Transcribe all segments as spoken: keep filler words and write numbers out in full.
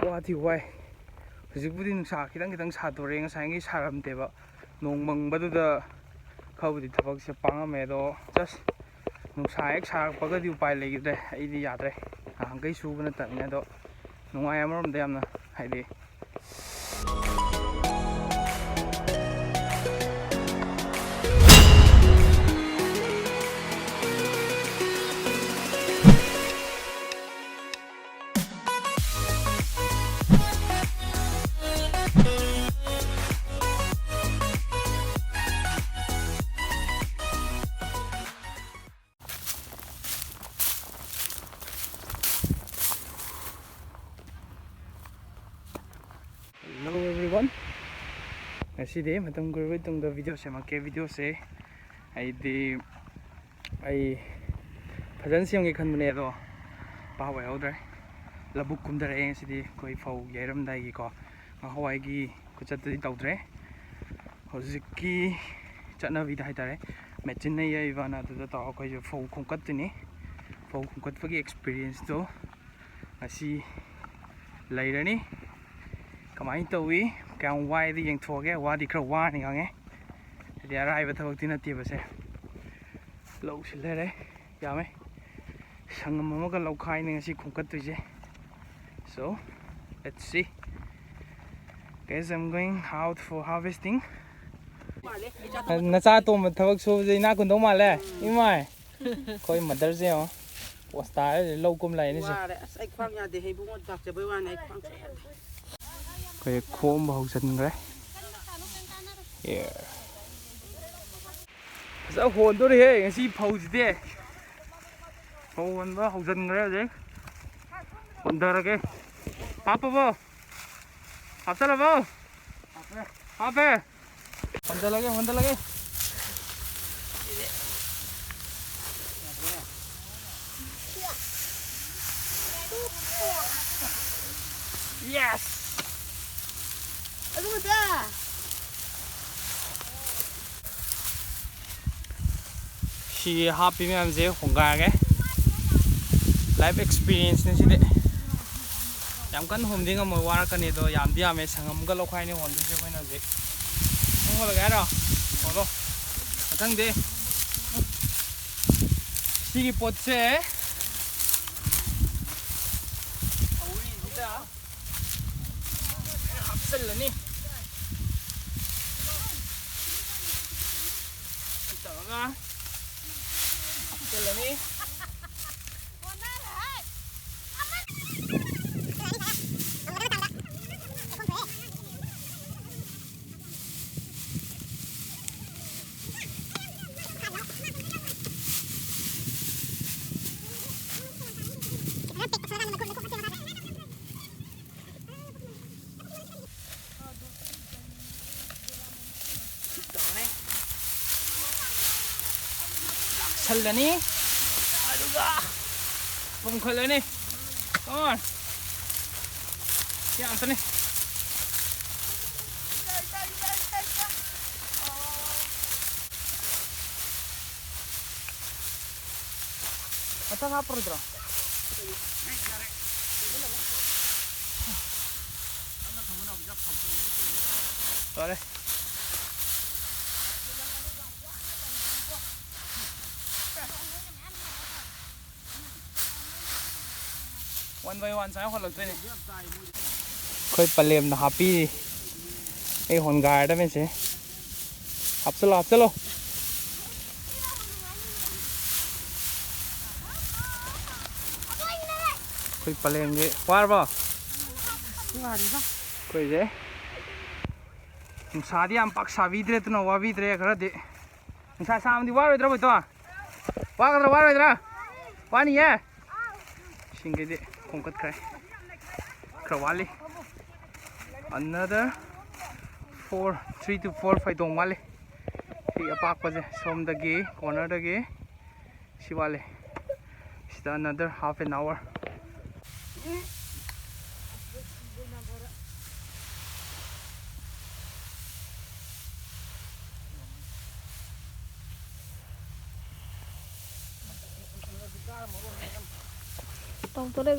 ꯋꯥꯗꯤ ꯋꯥꯏ꯫ ꯍꯧꯖꯤꯛꯄꯨꯗꯤ ꯅꯨꯡꯁꯥ ꯈꯤꯇꯪ ꯈꯤꯇꯪ ꯁꯥꯗꯣꯔꯛꯑꯦ, ꯉꯁꯥꯏꯒꯤ ꯁꯥꯔꯝꯗꯦꯕ꯫ ꯅꯣꯡ ꯃꯪꯕꯗꯨꯗ ꯈꯔꯕꯨꯗꯤ ꯊꯕꯛꯁꯦ ꯄꯥꯡꯉꯝꯃꯦ, ꯑꯗꯣ just ꯅꯨꯡꯁꯥ ꯍꯦꯛ ꯁꯥꯔꯛꯄꯒꯗꯤ ꯎꯄꯥꯏ ꯂꯩꯈꯤꯗ꯭ꯔꯦ꯫ ꯑꯩꯗꯤ ꯌꯥꯗ꯭ꯔꯦ, ꯅꯍꯥꯟꯈꯩ ꯁꯨꯕ ꯅꯠꯇꯕꯅꯤꯅ꯫ ꯑꯗꯣ ꯅꯨꯡꯉꯥꯏ ꯑꯃꯔꯣꯝꯗ ꯌꯥꯝꯅ, ꯍꯥꯏꯗꯤ Hello everyone, ꯉꯁꯤꯗꯤ ꯃꯇꯝ ꯀꯨꯏꯔꯕꯒꯤ ꯇꯨꯡꯗ ꯚꯤꯗꯤꯑꯣ ꯁꯦꯝꯃꯛꯀꯦ꯫ ꯚꯤꯗꯤꯑꯣꯁꯦ ꯑꯩꯗꯤ ꯑꯩ ꯐꯖꯅ ꯁꯦꯝꯒꯦ ꯈꯟꯕꯅꯦ, ꯑꯗꯣ ꯄꯥꯕ ꯌꯥꯎꯗ꯭ꯔꯦ꯫ ꯂꯧꯕꯨꯛ ꯀꯨꯝꯊꯔꯛꯑꯦ ꯉꯁꯤꯗꯤ꯫ ꯑꯩꯈꯣꯏ ꯐꯧ ꯌꯩꯔꯝꯗꯥꯏꯒꯤꯀꯣ, ꯉꯍꯥꯟꯋꯥꯏꯒꯤ ꯈꯨꯆꯠꯇꯨꯗꯤ ꯇꯧꯗ꯭ꯔꯦ꯫ ꯍꯧꯖꯤꯛꯀꯤ ꯆꯠꯅꯕꯤꯗ ꯍꯥꯏꯇꯥꯔꯦ, ꯃꯦꯆꯤꯟꯅ ꯌꯩꯕꯅ ꯑꯗꯨꯗ ꯇꯧꯔꯒ ꯑꯩꯈꯣꯏꯁꯨ ꯐꯧ ꯈꯣꯝꯀꯠꯇꯣꯏꯅꯤ꯫ ꯐꯧ ꯈꯣꯝꯀꯠꯄꯒꯤ ꯑꯦꯛꯁꯄꯤꯔꯤꯌꯦꯟꯁꯇꯣ ꯉꯁꯤ ꯂꯩꯔꯅꯤ꯫ ꯀꯃꯥꯏꯅ ꯇꯧꯏ, ꯀꯌꯥꯝ ꯋꯥꯏꯗ ꯌꯦꯡꯊꯣꯛꯑꯒꯦ꯫ ꯋꯥꯗꯤ ꯈꯔ ꯋꯥꯔꯅꯤ ꯈꯪꯉꯦ, ꯍꯥꯏꯗꯤ ꯑꯔꯥꯏꯕ ꯊꯕꯛꯇꯤ ꯅꯠꯇꯦꯕꯁꯦ꯫ ꯂꯧꯁꯤ ꯂꯩꯔꯦ, ꯌꯥꯝꯃꯦ꯫ ꯁꯪꯉꯝ ꯑꯃꯒ ꯂꯧꯈꯥꯏꯅꯦ ꯉꯁꯤ ꯈꯣꯝꯀꯠꯇꯣꯏꯁꯦ꯫ So let's see, guys, I'm going out for harvesting. ꯅꯆꯥ ꯑꯇꯣꯝꯕ ꯊꯕꯛ ꯁꯨꯕꯁꯦ ꯏꯅꯥꯛ ꯈꯨꯟꯗꯧ ꯃꯥꯜꯂꯦ꯫ ꯏꯃꯥꯏ, ꯑꯩꯈꯣꯏ ꯃꯗꯔꯁꯦ ꯌꯦꯡꯉꯣ, ꯄꯣꯁ ꯇꯥꯔ ꯂꯧ ꯀꯨꯝ ꯂꯥꯛꯏꯅꯦ ꯁꯤ꯫ ꯋꯥꯔꯦ꯫ ꯑꯁ, ꯑꯩ ꯈ꯭ꯋꯥꯡ ꯌꯥꯗꯦ, ꯍꯩꯕꯨꯡ ꯂꯥꯛꯆꯕꯩ ꯋꯥꯅꯤ, ꯑꯩ ꯈ꯭ꯋꯥꯡ ꯁꯥꯏ ꯌꯥꯗꯦ꯫ ꯑꯩꯈꯣꯏ ꯈꯣꯝꯕ ꯍꯧꯖꯤꯟꯈ꯭ꯔꯦ꯫ Yeah. ꯐꯖ ꯍꯣꯟꯗꯣꯔꯤꯍꯦ ꯉꯁꯤ ꯐꯧꯁꯤꯗꯤ꯫ ꯐꯧ ꯍꯣꯟꯕ ꯍꯧꯖꯤꯟꯈ꯭ꯔꯦ ꯍꯧꯖꯤꯛ꯫ ꯍꯣꯟꯊꯔꯒꯦ꯫ ꯍꯥꯞꯄꯕꯣ? ꯍꯥꯞꯆꯜꯂꯕꯣ? ꯍꯥꯞꯄꯦ꯫ ꯍꯣꯟꯊꯂꯒꯦ, ꯍꯣꯟꯊꯂꯒꯦ꯫ Yes! ꯑꯗꯨ ꯈꯛꯇ? ꯁꯤ ꯍꯥꯞꯄꯤ ꯃꯌꯥꯝꯁꯦ ꯍꯣꯡꯒꯥꯏꯔꯒꯦ꯫ Life experience ꯅꯤ ꯁꯤꯗꯤ꯫ ꯌꯥꯝ ꯀꯟꯅ ꯍꯣꯝꯗꯤ ꯉꯝꯃꯣꯏ, ꯋꯥꯔꯛꯀꯅꯤ꯫ ꯑꯗꯣ ꯌꯥꯝꯗꯤ ꯌꯥꯝꯃꯦ, ꯁꯪꯉꯝꯒ ꯂꯧꯈꯥꯏꯅꯤ ꯍꯣꯟꯗꯣꯏꯁꯦ ꯑꯩꯈꯣꯏꯅ ꯍꯧꯖꯤꯛ꯫ ꯅꯪ ꯍꯣꯜꯂꯒꯦ ꯍꯥꯏꯔꯣ? ꯍꯣꯜꯂꯣ꯫ ꯃꯊꯪꯗꯤ ꯁꯤꯒꯤ ꯄꯣꯠꯁꯦ ꯊꯧꯔꯤꯁꯤꯗ ꯍꯥꯞꯆꯜꯂꯅꯤ꯫ ꯁꯤ ꯇꯧꯔꯒ ꯍꯥꯞꯆꯜꯂꯅꯤ꯫ ꯇꯧꯔꯅꯤ꯫ ꯂꯥꯛꯁꯜꯂꯅꯤ꯫ ꯑꯗꯨꯒ ꯄꯨꯝꯈꯠꯂꯅꯤ꯫ Come on. ꯁꯤ ꯉꯥꯛꯇꯅꯤ꯫ ꯃꯊꯪ ꯍꯥꯞꯄꯔꯣꯏꯗ꯭ꯔꯣ? ꯂꯣꯏꯔꯦ꯫ One by one ꯁꯨꯃꯥꯏꯅ ꯍꯣꯜꯂꯛꯇꯣꯏꯅꯦ꯫ ꯑꯩꯈꯣꯏ ꯄꯂꯦꯝꯅ ꯍꯥꯞꯄꯤꯔꯤ꯫ ꯑꯩ ꯍꯣꯟꯒꯥꯏꯔꯗꯕꯅꯤ ꯁꯦ꯫ ꯍꯥꯞꯆꯜꯂꯣ, ꯍꯥꯞꯆꯜꯂꯣ꯫ ꯑꯩꯈꯣꯏ ꯄꯂꯦꯝꯒꯤ ꯋꯥꯔꯕꯣ? ꯑꯩꯈꯣꯏꯁꯦ ꯅꯨꯡꯁꯥꯗꯤ ꯌꯥꯝ ꯄꯥꯛ ꯁꯥꯕꯤꯗ꯭ꯔꯦ, ꯑꯗꯨꯅ ꯋꯥꯕꯤꯗ꯭ꯔꯦ ꯈꯔꯗꯤ꯫ ꯅꯨꯡꯁꯥ ꯁꯥꯕꯗꯤ ꯋꯥꯔꯣꯏꯗ꯭ꯔꯣ ꯕꯣꯏꯇꯣꯟ? ꯋꯥꯒꯗ꯭ꯔꯥ, ꯋꯥꯔꯣꯏꯗ꯭ꯔꯥ? ꯋꯥꯅꯤꯌꯦ꯫ ꯏꯁꯤꯡꯒꯤꯗꯤ ꯈꯣꯝꯀꯠꯈ꯭ꯔꯦ꯫ ꯈꯔ ꯋꯥꯠꯂꯤ꯫ Another four, three to four ꯐꯩꯗꯣꯝ ꯋꯥꯠꯂꯤ꯫ ꯁꯤ ꯑꯄꯥꯛꯄꯁꯦ ꯁꯣꯝꯗꯒꯤ, cornerꯗꯒꯤ ꯁꯤ ꯋꯥꯠꯂꯤ꯫ ꯁꯤꯗ another half an hour꯫ ꯇꯧꯗꯣꯔꯦ꯫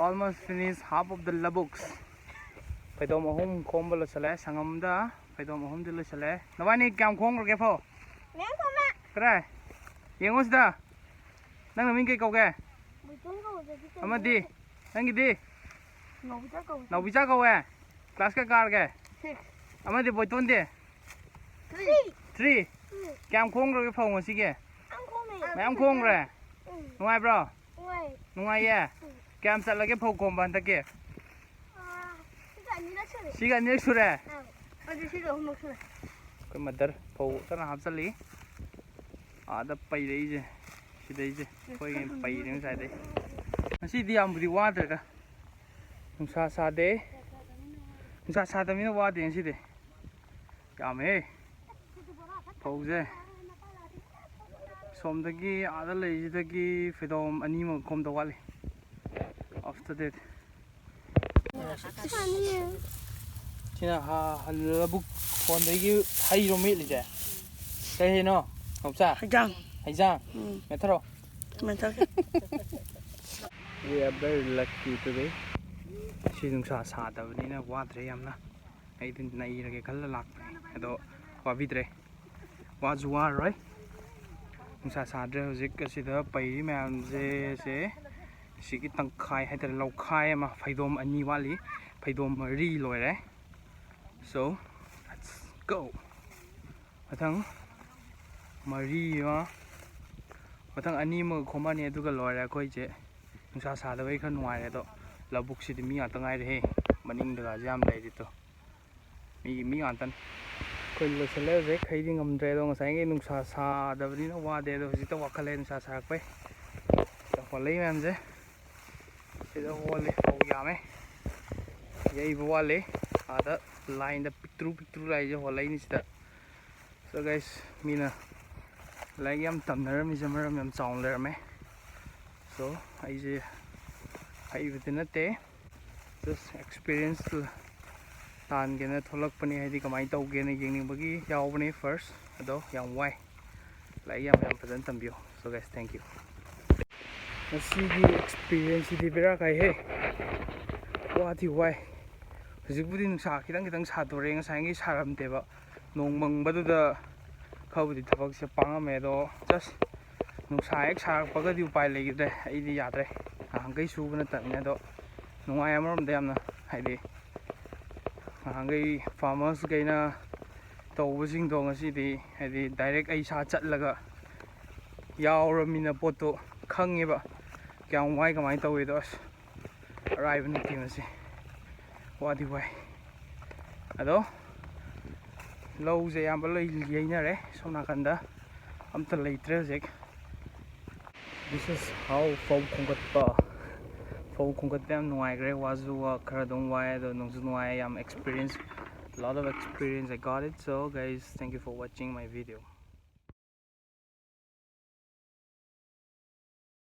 Almost finished half of the labuks. ꯐꯩꯗꯣꯝ ꯑꯍꯨꯝ ꯈꯣꯝꯕ ꯂꯣꯏꯁꯤꯜꯂꯦ꯫ ꯁꯪꯉꯝꯗ ꯐꯩꯗꯣꯝ ꯑꯍꯨꯝꯗꯤ ꯂꯣꯏꯁꯤꯜꯂꯦ꯫ ꯅꯕꯥꯅꯤ ꯀꯌꯥꯝ ꯈꯣꯝꯈ꯭ꯔꯒꯦ ꯐꯧ? ꯃꯌꯥꯝ ꯈꯣꯝꯃꯦ꯫ ꯀꯗꯥꯏ? ꯌꯦꯡꯉꯣ ꯁꯤꯗ꯫ ꯅꯪ ꯅꯃꯤꯡ ꯀꯩ ꯀꯧꯒꯦ? ꯕꯣꯏꯇꯣꯟ ꯀꯧꯗ꯭ꯔꯗꯤ ꯀꯩꯅꯣ? ꯑꯃꯗꯤ? ꯅꯪꯒꯤꯗꯤ? ꯅꯥꯎꯕꯤꯆꯥ ꯀꯧꯏ꯫ ꯅꯥꯎꯕꯤꯆꯥ ꯀꯧꯋꯦ? ꯀ꯭ꯂꯥꯁ ꯀꯌꯥ ꯀꯥꯔꯒꯦ? ꯁꯤꯛꯁ꯫ ꯑꯃꯗꯤ ꯕꯣꯏꯇꯣꯟꯗꯤ? ꯊ꯭ꯔꯤ꯫ ꯊ꯭ꯔꯤ? ꯎꯝ꯫ ꯀꯌꯥꯝ ꯈꯣꯡꯈ꯭ꯔꯒꯦ ꯐꯧ ꯉꯁꯤꯒꯤ? ꯌꯥꯝ ꯈꯣꯝꯃꯦ꯫ ꯃꯌꯥꯝ ꯈꯣꯡꯈ꯭ꯔꯦ? ꯎꯝ꯫ ꯅꯨꯡꯉꯥꯏꯕ꯭ꯔꯣ? ꯅꯨꯡꯉꯥꯏ꯫ ꯅꯨꯡꯉꯥꯏꯌꯦ? ꯎꯝ꯫ ꯀꯌꯥꯝ ꯆꯠꯂꯒꯦ ꯐꯧ ꯈꯣꯝꯕ ꯍꯟꯗꯛꯀꯤ? ꯑꯥ, ꯁꯤꯒ ꯑꯅꯤꯔꯛ ꯁꯨꯔꯦ꯫ ꯁꯤꯒ ꯑꯅꯤꯔꯛ ꯁꯨꯔꯦ? ꯑꯥ, ꯑꯗꯨ ꯁꯤꯒ ꯑꯍꯨꯝꯂꯛ ꯁꯨꯔꯦ꯫ ꯑꯩꯈꯣꯏ ꯃꯗꯔ ꯐꯧ ꯀꯟꯅ ꯍꯥꯞꯆꯜꯂꯤ꯫ ꯑꯥꯗ ꯄꯩꯔꯛꯏꯁꯦ, ꯁꯤꯗꯩꯁꯦ ꯑꯩꯈꯣꯏꯒꯤ ꯄꯩꯔꯦ ꯉꯁꯥꯏꯗꯩ꯫ ꯉꯁꯤꯗꯤ ꯌꯥꯝꯕꯨꯗꯤ ꯋꯥꯗ꯭ꯔꯦꯗ, ꯅꯨꯡꯁꯥ ꯁꯥꯗꯦ꯫ ꯅꯨꯡꯁꯥ ꯁꯥꯗꯕꯅꯤꯅ ꯋꯥꯗꯦ ꯉꯁꯤꯗꯤ꯫ ꯌꯥꯝꯃꯦꯍꯦ ꯐꯧꯁꯦ꯫ ꯁꯣꯝꯗꯒꯤ ꯑꯥꯗ ꯂꯩꯁꯤꯗꯒꯤ ꯐꯩꯗꯣꯝ ꯑꯅꯤꯃꯨꯛ ꯈꯣꯝꯗ ꯋꯥꯠꯂꯤ꯫ After that, ꯁꯤꯅ ꯍꯥ-, ꯂꯧꯕꯨꯛ ꯍꯣꯟꯗꯒꯤ ꯍꯩꯔꯣ ꯃꯦꯠꯂꯤꯁꯦ? ꯀꯩ ꯍꯩꯅꯣ, ꯅꯥꯎꯆꯥ? ꯍꯩꯖꯥꯡ꯫ ꯍꯩꯖꯥꯡ? ꯎꯝ꯫ ꯃꯦꯠꯊꯔꯣ꯫ ꯃꯦꯠꯊꯒꯦ꯫ We are very lucky today. ꯁꯤ ꯅꯨꯡꯁꯥ ꯁꯥꯗꯕꯅꯤꯅ ꯋꯥꯗ꯭ꯔꯦ ꯌꯥꯝꯅ꯫ ꯑꯩꯗꯤ ꯅꯩꯔꯒꯦ ꯈꯜꯂ ꯂꯥꯛꯄꯅꯦ, ꯑꯗꯣ ꯋꯥꯕꯤꯗ꯭ꯔꯦ, ꯋꯥꯁꯨ ꯋꯥꯔꯔꯣꯏ꯫ ꯅꯨꯡꯁꯥ ꯁꯥꯗ꯭ꯔꯦ꯫ ꯍꯧꯖꯤꯛ ꯑꯁꯤꯗ ꯄꯩꯔꯤ ꯃꯌꯥꯝꯁꯦ, ꯁꯦ ꯁꯤꯒꯤ ꯇꯪꯈꯥꯏ ꯍꯥꯏꯇꯥꯔꯦ, ꯂꯧꯈꯥꯏ ꯑꯃ, ꯐꯩꯗꯣꯝ ꯑꯅꯤ ꯋꯥꯠꯂꯤ, ꯐꯩꯗꯣꯝ ꯃꯔꯤ ꯂꯣꯏꯔꯦ꯫ So, let's go. ꯃꯊꯪ ꯃꯔꯤ ꯑꯃ, ꯃꯊꯪ ꯑꯅꯤ ꯑꯃꯒ ꯈꯣꯝꯃꯅꯤ, ꯑꯗꯨꯒ ꯂꯣꯏꯔꯦ ꯑꯩꯈꯣꯏꯁꯦ꯫ ꯅꯨꯡꯁꯥ ꯁꯥꯗꯕꯩ ꯈꯔ ꯅꯨꯡꯉꯥꯏꯔꯦ, ꯑꯗꯣ ꯂꯧꯕꯨꯛꯁꯤꯗꯤ ꯃꯤ ꯉꯥꯛꯇ ꯉꯥꯏꯔꯦꯍꯦ꯫ ꯃꯅꯤꯡꯗꯒꯁꯦ ꯌꯥꯝ ꯂꯩꯔꯤꯗꯣ, ꯃꯤꯒꯤ ꯃꯤ ꯉꯥꯛꯇꯅꯤ꯫ ꯑꯩꯈꯣꯏ ꯂꯣꯏꯁꯤꯜꯂꯦ ꯍꯧꯖꯤꯛ꯫ ꯍꯩꯗꯤ ꯉꯝꯗ꯭ꯔꯦ, ꯑꯗꯣ ꯉꯁꯥꯏꯒꯤ ꯅꯨꯡꯁꯥ ꯁꯥꯗꯕꯅꯤꯅ ꯋꯥꯗꯦ, ꯑꯗꯣ ꯍꯧꯖꯤꯛꯇ ꯋꯥꯈꯠꯂꯦ ꯅꯨꯡꯁꯥ ꯁꯥꯔꯛꯄꯩ꯫ ꯍꯣꯜꯂꯛꯏ ꯃꯌꯥꯝꯁꯦ ꯁꯤꯗ ꯍꯣꯜꯂꯤ, ꯐꯧ ꯌꯥꯝꯃꯦ꯫ ꯌꯩꯕ ꯋꯥꯠꯂꯤ꯫ ꯑꯥꯗ ꯂꯥꯏꯟꯗ ꯄꯤꯛꯇ꯭ꯔꯨ ꯄꯤꯛꯇ꯭ꯔꯨ ꯂꯥꯛꯏꯁꯦ ꯍꯣꯜꯂꯛꯏꯅꯤ ꯁꯤꯗ꯫ So guys, ꯃꯤꯅ ꯂꯥꯏꯔꯤꯛ ꯌꯥꯝ ꯇꯝꯅꯔꯝꯃꯤꯁꯦ ꯃꯔꯝ ꯌꯥꯝ ꯆꯥꯎꯅ ꯂꯩꯔꯝꯃꯦ꯫ So ꯑꯩꯁꯦ ꯍꯩꯕꯗꯤ ꯅꯠꯇꯦ, just experience ꯇꯥꯟꯒꯦꯅ ꯊꯣꯛꯂꯛꯄꯅꯤ, ꯍꯥꯏꯗꯤ ꯀꯃꯥꯏꯅ ꯇꯧꯒꯦꯅ ꯌꯦꯡꯅꯤꯡꯕꯒꯤ ꯌꯥꯎꯕꯅꯤ first꯫ ꯑꯗꯣ ꯌꯥꯝ ꯋꯥꯏ, ꯂꯥꯏꯔꯤꯛ ꯌꯥꯝ ꯌꯥꯝ ꯐꯖꯅ ꯇꯝꯕꯤꯌꯨ꯫ So guys, thank you. ꯉꯁꯤꯒꯤ ꯑꯦꯛꯁꯄꯤꯔꯤꯌꯦꯟꯁꯁꯤꯗꯤ ꯕꯦꯔꯥ ꯀꯥꯏꯍꯦ꯫ ꯋꯥꯗꯤ ꯋꯥꯏ꯫ ꯍꯧꯖꯤꯛꯄꯨꯗꯤ ꯅꯨꯡꯁꯥ ꯈꯤꯇꯪ ꯈꯤꯇꯪ ꯁꯥꯗꯣꯔꯛꯑꯦ, ꯉꯁꯥꯏꯒꯤ ꯁꯥꯔꯝꯗꯦꯕ꯫ ꯅꯣꯡ ꯃꯪꯕꯗꯨꯗ ꯈꯔꯕꯨꯗꯤ ꯊꯕꯛꯁꯦ ꯄꯥꯡꯉꯝꯃꯦ, ꯑꯗꯣ ꯖꯁ ꯅꯨꯡꯁꯥ ꯍꯦꯛ ꯁꯥꯔꯛꯄꯒꯗꯤ ꯎꯄꯥꯏ ꯂꯩꯈꯤꯗ꯭ꯔꯦ꯫ ꯑꯩꯗꯤ ꯌꯥꯗ꯭ꯔꯦ, ꯅꯍꯥꯟꯈꯩ ꯁꯨꯕ ꯅꯠꯇꯕꯅꯤꯅ꯫ ꯑꯗꯣ ꯅꯨꯡꯉꯥꯏ ꯑꯃꯔꯣꯝꯗ ꯌꯥꯝꯅ, ꯍꯥꯏꯗꯤ ꯅꯍꯥꯟꯈꯩ ꯐꯥꯔꯃꯔꯁꯈꯩꯅ ꯇꯧꯕꯁꯤꯡꯗꯣ ꯉꯁꯤꯗꯤ ꯍꯥꯏꯗꯤ ꯗꯥꯏꯔꯦꯛ ꯑꯩ ꯏꯁꯥ ꯆꯠꯂꯒ ꯌꯥꯎꯔꯃꯤꯅ ꯄꯣꯠꯇꯣ ꯈꯪꯉꯦꯕ, ꯀꯌꯥꯝ ꯋꯥꯏ, ꯀꯃꯥꯏꯅ ꯇꯧꯋꯦꯗꯣ꯫ ꯑꯁ, ꯑꯔꯥꯏꯕ ꯅꯠꯇꯦ ꯃꯁꯤ, ꯋꯥꯗꯤ ꯋꯥꯏ꯫ ꯑꯗꯣ ꯂꯧꯁꯦ ꯑꯌꯥꯝꯕ ꯂꯣꯏ ꯌꯩꯅꯔꯦ, ꯁꯣꯝ ꯅꯥꯀꯟꯗ ꯑꯝꯇ ꯂꯩꯇ꯭ꯔꯦ ꯍꯧꯖꯤꯛ꯫ This is how ꯐꯧ ꯈꯣꯝꯒꯠꯄ꯫ ꯐꯧ ꯈꯣꯝꯒꯠꯄ ꯌꯥꯝ ꯅꯨꯡꯉꯥꯏꯈ꯭ꯔꯦ꯫ ꯋꯥꯁꯨ ꯋꯥ-, ꯈꯔ ꯑꯗꯨꯝ ꯋꯥꯏ, ꯑꯗꯣ ꯅꯨꯡꯁꯨ ꯅꯨꯡꯉꯥꯏ꯫ ꯌꯥꯝ experience, lot of experience I got it. So guys, thank you for watching my video.